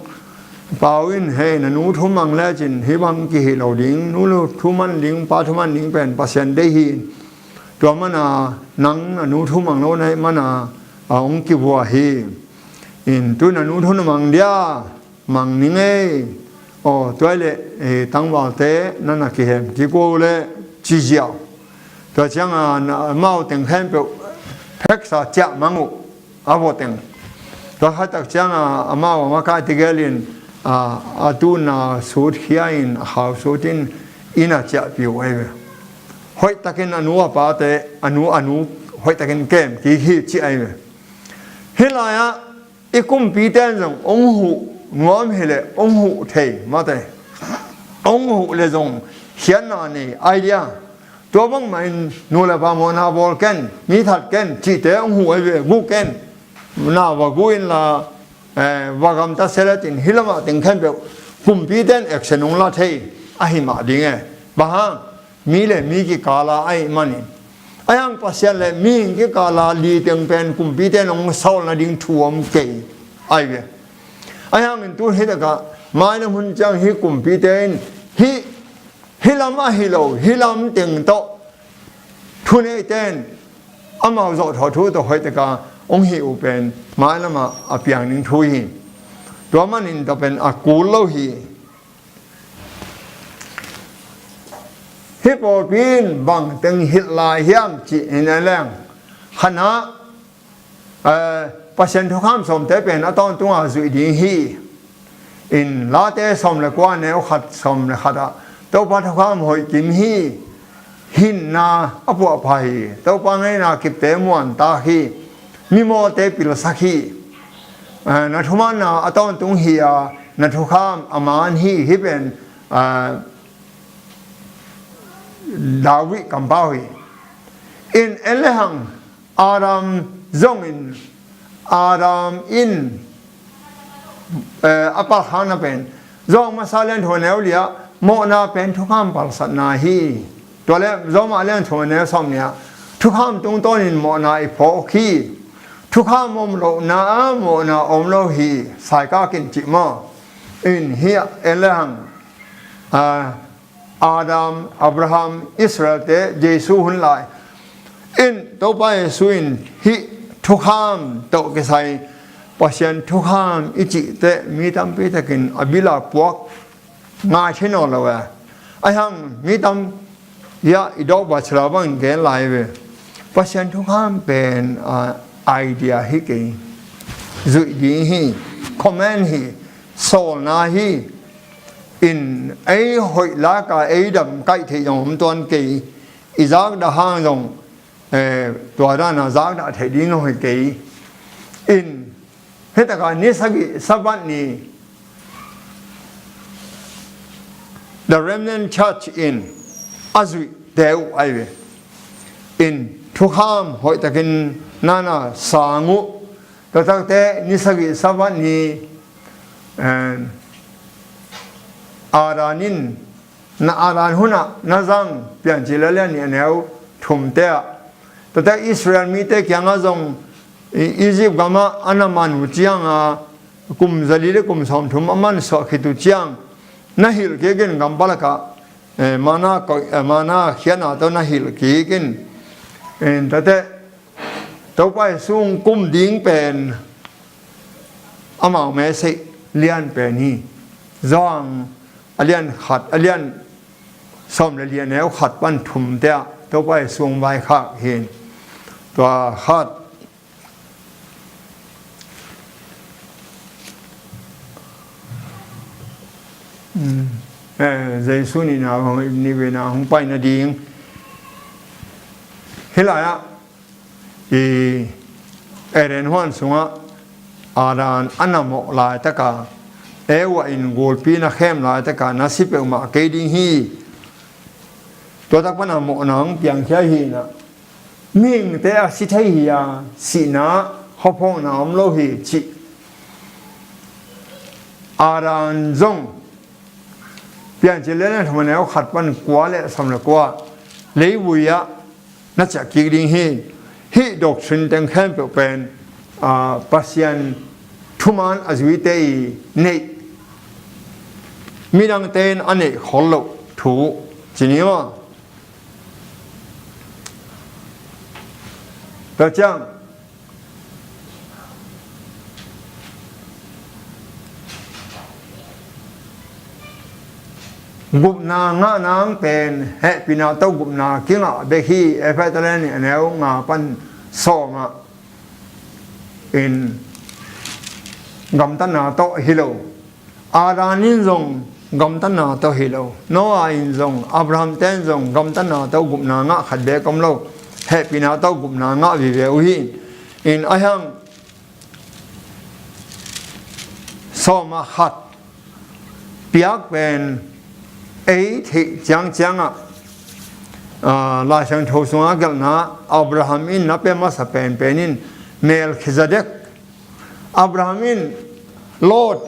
pau in, hei, na nu thu mang lecin hih bang kihih lo ding, nu thu man ding, pa thu man ding pen Pasian deih hi. Tua mana nang na nu thu mang lo na hih mana a hong kivua hi. In tu na nu thu na mang dia, mang ning ei. Aw, tua le, eh, tangvalte na na kihem kik uh le ci ziau. Tua ciang a, na, amau teng khempeuh pheksa ciah mang uh, a vua teng. Tua khat tak ciang a, amau a makaite gel in, a, a tuna sut khia in, a khau sut in, inn a ciahpih uh ahi ve. Hoih takin a nu a pate, a nu, a nu hoih takin kem kik hi ci ahi ve. Hih lai-ah i kumpite in zong hong huh nuam hileh hong huh thei mate. Hong huh le zong khiatna nei idea. Tua bangmah in nu le pa mawhna bawl ken, mi that ken cihte hong huh ahi ve, gu ken. Na va gu inla, eh, va gamta selet in hih lamah teng khempeuh kumpite in action hong la thei ahi mah ding e. Bang hang? Mi le mi kikala ahih manin. Ahi hang Pasian le mihing kikala li teng pen kumpite in hong sawl nading thu om kei ahi ve. Ahi hangin tu hih takah mailam hun ciang hih kumpite in hih, hih lam ahi lo, hih lam teng tawh thuneihte in amau zawhthawh thu tawh hoih taka hong hih uh pen mailamah a piang ding thu hi. Tua manin tawh pen a kul lo hi. Hih pawlpi in bang teng hilh lai hiam cih in en leng, khatna, eh, Pasian thukham sawmte pen a tawntunga zuih ding hi. In Late sawm le kua neu khat, sawm le khat ah Topa thukham hoih kim hi. Hinna a puahpha hi. Topa ngeina kipte muantak hi. Mimawhte pilsak hi. Eh, na thumaanna a tawntung hi a, na thukham a maan hi. Hih pen, eh, David kampau hi. In en le hang Adam zongin, Adam in, eh, a palkhakna pen Rom masa lian thum neu li ah mawhna pen thukham palsatna hi. Tua le Rom a lian thum neu sawm nih ah thukham tungtawnin mawhna i phawk hi. Thukham om lohna ah mawhna om lo hi. Saikak in cih maw? In hih ah en le hang, ah, Adam, Abraham, Israelte, Jesu hun lai in Topa Jesu in hih thukham tawh kisai Pasian thukham i cihte mi tampi takin a bil a puak ngai thei nawn lo e. Ahi hang mi tam, ia, i dawh bachelor bangin gen lai ve. Pasian thukham pen, ah, idea hi kei. Zuih ding hi, command hi, sawlna hi. In ei hoih laka ei dam kaih theih zong om tuan kei. I zakdah hang zong, eh, tua dana zakdah theih ding zong hi kei. In hih taka ni sagih Sabbath ni The Remnant Church in a zuihte uh ahi ve. In thukham hoihtakin nana sang uh. Tua takte ni sagih Sabbath ni, eh, Adam in na Adam hunah na zang, Piancil a lian nih a neu thumte ah. Tua tak Israel mite kiangah zong, i-, Egypt gamah a na man uh cianga kum zali le kum sawmthum a mansuah khit uh ciang na hilh kik in, gam palakah, eh, mana koih, eh, mana khiatna tawh na hilh kik in. Eh, tate Topa Jesu kum ding pen amau message lian pen hi. Johan a lian khat, a lian sawm le li a neu khat pan thumte ah Topa Jesu hong vaikhak hi. Tua khat, um, Eh, Jesu nihna bang, nihveina hong pai nading. Hih lai-ah i Eden huan sungah Adam a na mawh laitaka, Eva in gulpi na khem laitaka, na si peuhmah kei ding hi. Tua tak pana mawhna hong piangkhia hi inah, mihingte a si thei hi a, sihna khuaphawkna om lo hi cih. Adam zong Piancil lian thum a neu khat pan kua le sawm le kua, leivui ah na ciah kik ding hi. Hih doctrine teng khempeuh pen, aa, Pasian thuman a zuite i neih, midangte in a neih khol loh thu ci ni maw? Tua ciang gupna ngah nang pen hehpihna tawh gupna kingah bek hi. Efesa lian nih a neu nga pan sawm ah, in gamtatna tawh hi lo. Adam in zong gamtatna tawh hi lo. Noah in zong, Abraham ten zong gamtatna tawh gupna ngah khat beek om lo. Hehpihna tawh gupna ngah vive uh hi. In a hiang sawm ah khat piak pen ei theih ciangciang ah, aa, Lai Siangtho sungah gelhna Abraham in na pia masa penpen in Melkhizedek. Abraham in Lot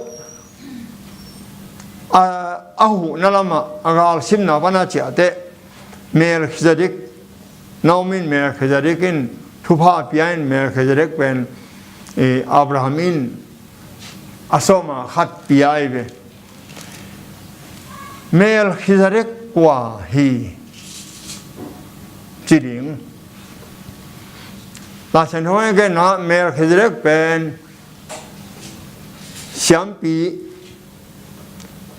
a, a huhna lamah a galsimna pana ciah teh Melkhizedek, Naomi in Melkhizedek in thupha a pia in Melkhizedek pen, eh, Abraham in a sawma khat pia ahi ve. Melkhizedek kua hi ci ding. Lai Siangtho in a genna Melkhizedek pen siampi,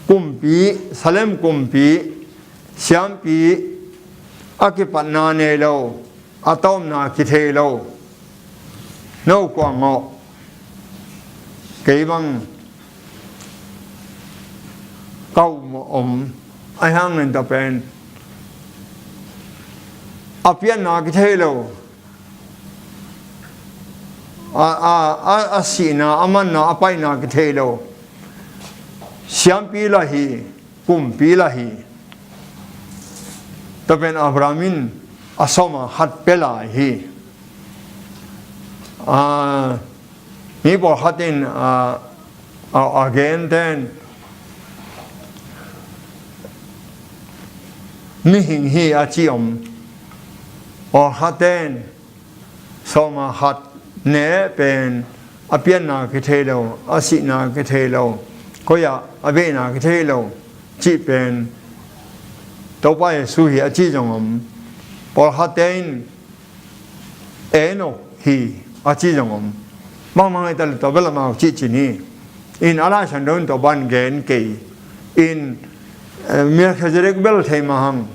kumpi, Salem kumpi, siampi a kipatna nei lo, a tawpna kithei lo. No kua ngawh, kei bang ka um om, a hiang nen ta pen a pianna kithei lo, a, a, a, a sihna, a manna, a paina kithei lo. Siampi lah hi, kumpi lah hi. Tua pen Abraham in a sawma khat pia lai hi. A, mi pawlkhat in, a, a, a genten mihing hi a ci om. Pawlkhat ten sawma khat ne pen a pianna kithei lo, a sihna kithei lo, koi ah a veina kithei lo cih pen Topa Jesu hi a ci zong om. Pawlkhatte in Enok hi a ci zong om. Bangmah ngaihta le tua bel amau cih ci ni. In a Lai Siangtho in tua ban gen kei. In, eh, Melkhizedek bel thei mah hang.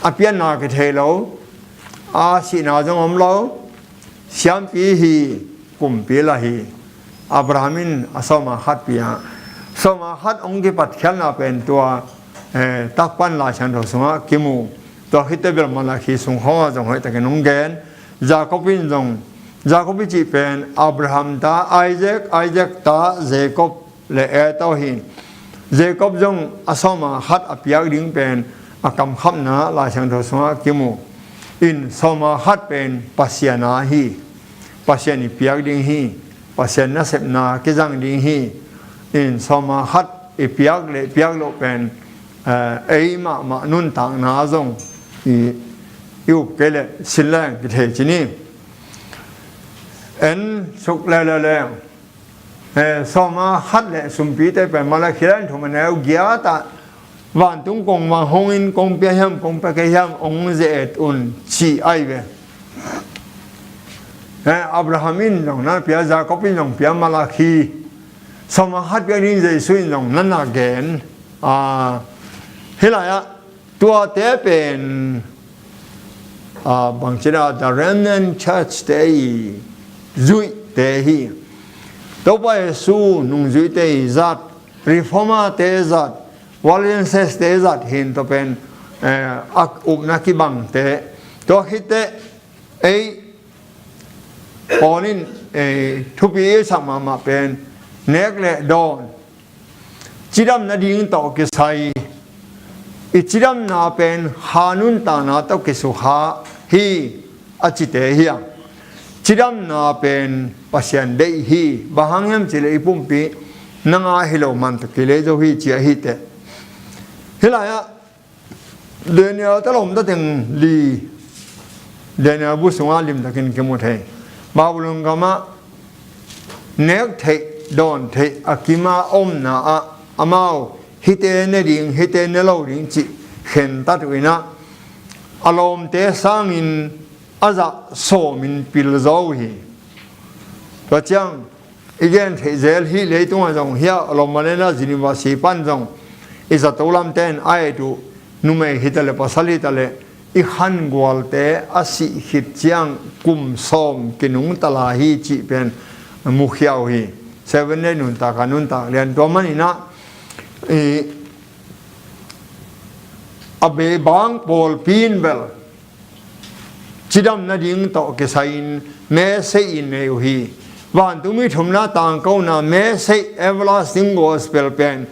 A pianna kithei lo, a sihna zong om lo, siampi hi, kumpi lah hi. Abraham in a sawma khat pia. Sawma khat hong kipatkhialna pen tua, eh, takpan Lai Siangtho sungah kimu. Tua khit teh bel Malakhi sung khawng ah zong hoihtakin hong gen. Jacob in zong, Jacob i cih pen Abraham ta Isaac, Isaac ta Jacob le Esau hi. Jacob zong a sawma khat a piak ding pen a kamkhapna Lai Siangtho sungah kimu. In sawma khat pen Pasian a hi. Pasian i piak ding hi. Pasian nasepna kizang ding hi. In sawma khat i piak le piak loh pen, eh, ei mahmah nuntakna zong i, i up kei le sin leng kithei ci ni. En suk le le le. Eh, sawma khat le sumpite pen Malakhi lian thum a neu giat ah vantung kong vang hong in kong pia hiam, kong pia kei hiam, hong ze-et un ci ahi ve. Eh, Abraham in zong na pia, Jacob in zong pia, Malakhi sawma khat piak ding Jesu in zong na na gen. Ah, hih lai ah tuate pen, ah, bangci a, the remnant church te i zuihte hi. Topa Jesu nungzuite i zat, reformer te zat, Waldenses te zat hi in tua pen, eh, a upna kibangte. Tua khit teh ei Paul in, eh, thupi i sak mahmah pen nek le dawn, cidam nading tawh kisai, i cidamna pen kha nuntakna tawh kisukha hi a cite hi a. Cidamna pen Pasian deih hi, bang hang hiam cih leh i pumpi nang a hi lo man tawh kilei zo hi ci a hi teh. Hih lai-ah Daniel te lawmta teng li, Daniel bu sungah limtakin kimu thei. Babylon gamah nek theih, dawn theih a kima omna ah amau hihte ne ding, hihte ne lo ding cih khentat uh in ah, a lawmte sangin a zah sawmin pil zaw uh hi. Tua ciang i gen theih zel hi, leitungah zong hi a, Roma le na Geneva si pan zong i zato lamte in a et uh, numei hi ta leh pasal hi ta leh i khangualte a sih khit ciang kum sawm kinungta lai hi cih pen mukhia uh hi. Seven Day nuntak a nuntak lian tua man in ah, i, a beibang pawlpi in bel cidam nading tawh kisai-in message in nei uh hi. Vantungmi thumna tangkona message, everlasting gospel pen,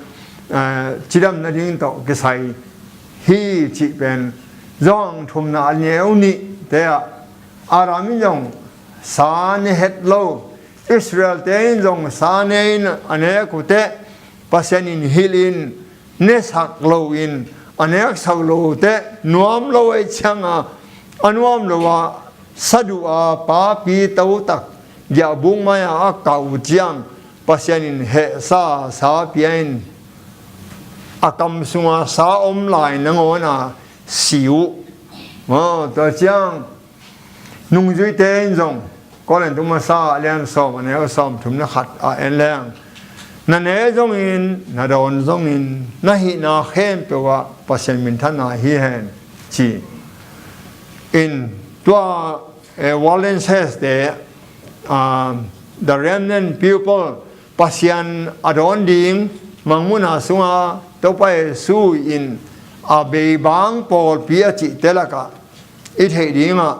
eh, cidam nading tawh kisai hi cih pen Johan thumna a neu nih te ah, Adam in zong sa ne het lo, Israel te in zong sa ne in a nek uh teh, Pasian in hilh in, nesak lo in a neksak lo uh teh nuam lo ahih ciangin, a nuam lo a saduh a papi totak giahbuk mai-ah a kah uh ciang Pasian in hehsa sa pia in a kam sunga sa om lai nangawn a si uh. Aw, tua ciang nungzuite in zong, Korin tu masa a lian sawm a neu sawm thum na khat a en leng, na ne zongin, na dawn zongin, na hihna khempeuh ah Pasian minthanna hi hen ci in. Tua, eh, Waldenses te, ah, the remnant people, Pasian a dawn ding mangmuhna sunga Topa Jesu in a beibang pawlpi a cihte lakah i theih dingah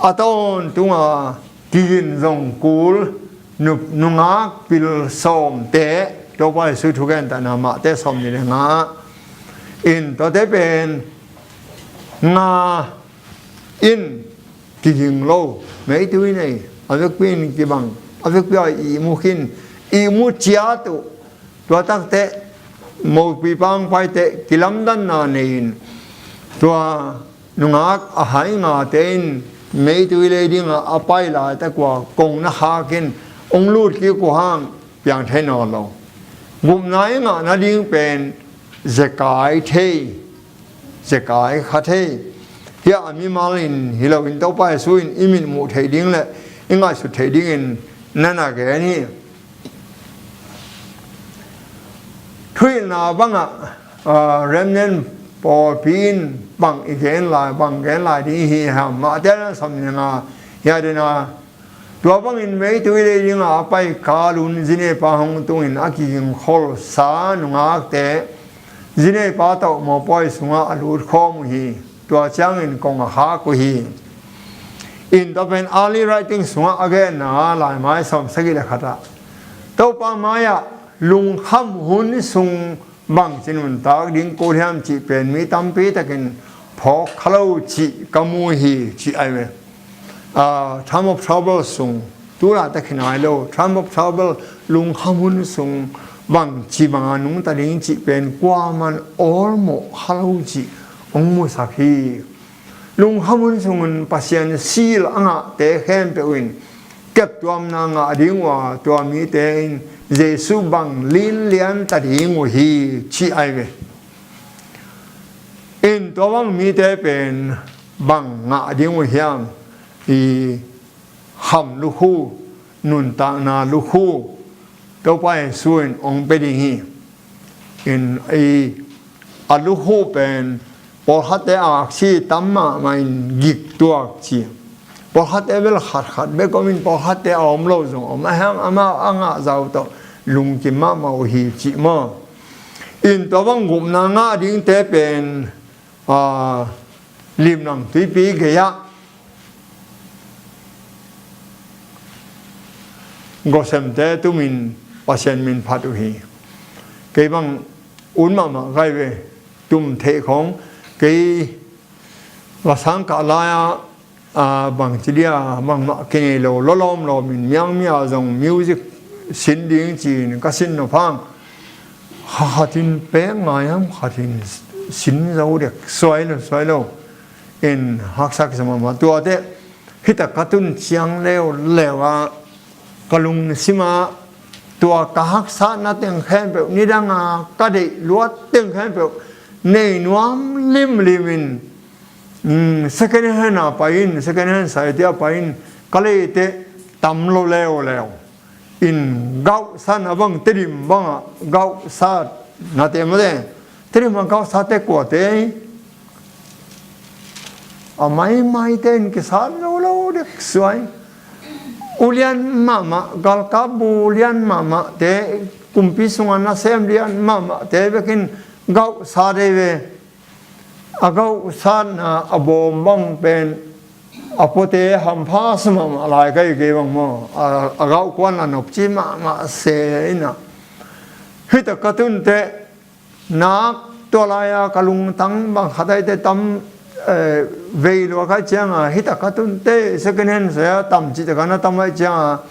a tawntunga kigin zong kul, nu-, nungak pil sawmte, Topa Jesu thugentahna Mate sawm nih le nga in tuate pen nga in kiging lo, meitu i nei, a vekpi in kibang, a vekpi a ihmu khin, ihmu ciat uh, tua takteh mopi pangpaite kilamdanna nei in, tua nungak a hai ngate in meitu i lei dingah a pai laitak uh a kong na khak in hong lut kik uh hang piang thei nawn lo. Gupna i ngah nading pen zekai thei, zekai kha thei. Hiah a mimal in hi loin Topa Jesu in i mitmuh theih ding le i ngaihsut theih dingin na na gen hi. Thuhilhna bangah, ah, remnant pawlpi in bang i gen lai, bang gen lai ding i hi hiam? Mate a lian sawm nih le nga, hiah dena, tua bangin meitu i lei dingah a pai kalun zinepa hong tungin a kigingkholsa nungakte zinepa tawh mawpawi sungah a lutkhawm uh hi. Tua ciangin kong a khak uh hi. In tua pen early writing sungah a genna laimai sawm sagih le khatah Topa mai-ah lungkham hun sung bangci nuntak ding kul hiam cih pen mi tampi takin phawk kha lo cih ka mu hi, ci ai ve. Ah, time of trouble sung, tulaitak hi nai lo, time of trouble, lungkham hun sung bangci banga nungta ding cih pen kuaman awlmawh kha lo cih hong musak hi. Lungkham hun sungun Pasian sil a ngahte khempeuh in keptuamna ngah ding uh a, tua mite in Jesu bang linlian ta ding uh hi, ci ai ve. In tua bang mite pen bang ngah ding uh hiam? I kham lukhu, nuntakna lukhu Topa Jesu in hong pia ding hi. In i a lukhu pen pawlkhatte aksi tam mahmah in gik tuak ci. Pawlkhatte bel khatkhat bek om in pawlkhatte a om lo zong om, a hiang amau a ngah zau tawh lungkim mahmah uh hi cih maw? In tua bang gupna ngah dingte pen, a, Limlang tuipi gei-ah gawsemte tumin Pasian min phat uh hi. Kei bang ut mahmah kai ve, tum theih khong, kei va sang kah lai-ah, a, bangci dia bangmah kinei lo, lawlawm lawmin miangmia zong music sin ding ci-in ka sin nop hang, kha khatin pek ngai am, khatin sin zo dek, suai lo, suai lo. In haksa kisa mahmah. Tuate hita ka tun ciang leuleu ah ka lungsim ah tua ka haksatna teng khempeuh, nidanga ka deih luat teng khempeuh nei nuam limlimin, mm, second hand a pai in, second hand saite a pai in, ka leite tam lo leuleu. In gauhsatna bang, Tedim bangah gauhsatnate mate, Tedim bang gauhsatte kuate, a maimaite in kisat lo lo dek suai. Ulian mahmah, galkap bu lian mahmahte, kumpi sunga nasem lian mahmahte bekin gauhsat ei ve. A gauhsatna a bawm bang pen a puate hampha sa mahmah lai ka hi kei bang maw. A, a gauh kuan la nopci mahmah se inah. Hita ka tunte nak tua lai-a ka lungtang bang khat aite tam, eh, vei lua ka cianga, hita ka tunte second hand saya tam cih taka na tam ai cianga,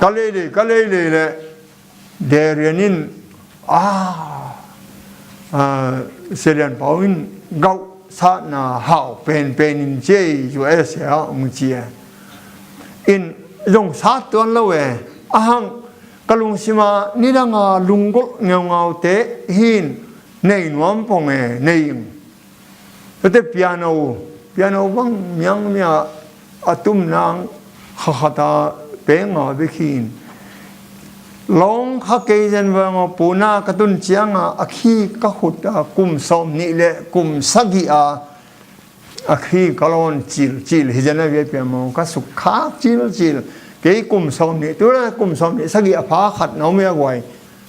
ka leilei, ka leilei le Darian in, a, a, Selian Pau in gauhsatna hau penpen in ci ei, U S A ah hong ci e. In zong sat tuan lo e, ahang ka lungsima nidanga lunggulh ngeungaute hin nei nuam pong e, nei ing. Tate piano, piano bang miangmia a tum nang khakhata peng a bek hi in. Lawng kha kei zen vang a puna ka tun cianga a khi ka khut a kum sawm nih le kum sagih a a khi ka lawn cilcil hi zen a bia piano ka suk khak cilcil. Kei kum sawm nih, tu le kum sawm nih sagih a pha khat na om ia guai.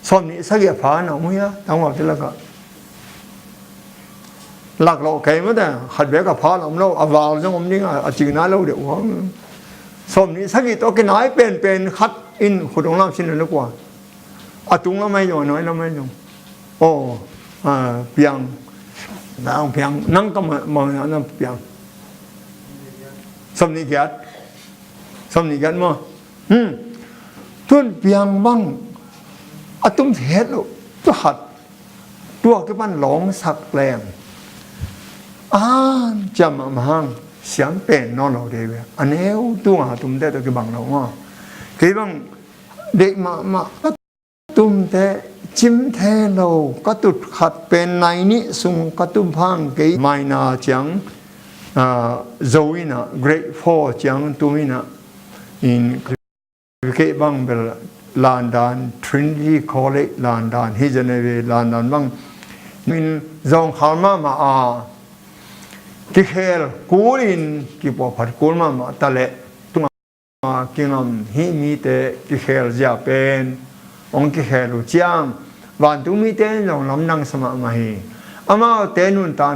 Sawm nih sagih a pha na om ia, tangwal te laka. Laklawh kei mate, khat bek a pha lam lo, a val zong om ding a, a cingna lo deuh huang. Sawm nih sagih tawh kinai penpen khat in khut hong lam sin lo kua. A tung lam ahi zong, a nuai lam ahi zong. Aw, a, piang. Nang piang, nang ka ma, ma, nang piang. Sawm nih giat. Sawm nih giat maw. Hmm. Tun piang bang a tum het lo, tua khat. Tua kipan lawng sak leng. A, ciam mahmah hang, siam pen nawn lo dei ve. A neu tunga tumte tawh kibang lo maw. Kei bang deih mahmah ka tumte cim the lo, ka tut khat pen nai nih sung ka tum phang kei maina ciang, a, zo inah, grade four ciang tum inah, in kei bang bel London, Trinity College London, hi Geneva London bang. Min zawngkhal mahmah a, kikhel kul in, kipuahphat kul mahmah ta leh, tunga kingam hih mite kikhel zia pen hong kikhel uh ciang, vantung mite in zong lamdang sa mahmah hi. Amaute nuntak